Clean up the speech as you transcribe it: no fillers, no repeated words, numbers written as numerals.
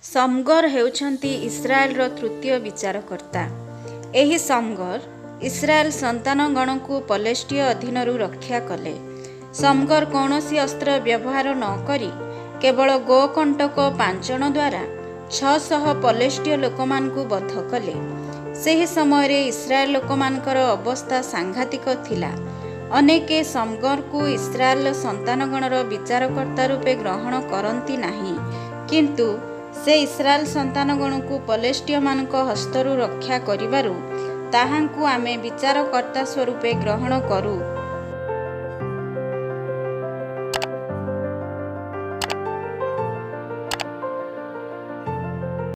ଶମ୍ଗର ହେଉଛନ୍ତି ଇସ୍ରାଏଲର ତୃତୀୟ ବିଚାରକର୍ତ୍ତା। ଏହି ଶମ୍ଗର ଇସ୍ରାଏଲ ସନ୍ତାନଗଣଙ୍କୁ ପଲେଷ୍ଟୀୟ ଅଧୀନରୁ ରକ୍ଷା କଲେ। ଶମ୍ଗର କୌଣସି ଅସ୍ତ୍ର ବ୍ୟବହାର ନ କରି କେବଳ ଗୋ-କଣ୍ଟକ ପାଞ୍ଚଣ ଦ୍ୱାରା 600 ପଲେଷ୍ଟୀୟ ଲୋକମାନଙ୍କୁ ବଧ କଲେ। ସେହି ସମୟରେ ଇସ୍ରାଏଲ ଲୋକମାନଙ୍କର ଅବସ୍ଥା ସାଂଘାତିକ ଥିଲା। ଅନେକେ ଶମ୍ଗରଙ୍କୁ ଇସ୍ରାଏଲ ସନ୍ତାନଗଣର ବିଚାରକର୍ତ୍ତା ରୂପେ ଗ୍ରହଣ କରନ୍ତି ନାହିଁ, କିନ୍ତୁ ସେ ଇସ୍ରାଏଲ ସନ୍ତାନଗଣଙ୍କୁ ପଲେଷ୍ଟୀୟମାନଙ୍କ ହସ୍ତରୁ ରକ୍ଷା କରିବାରୁ ତାହାଙ୍କୁ ଆମେ ବିଚାରକର୍ତ୍ତା ସ୍ୱରୂପେ ଗ୍ରହଣ କରୁ।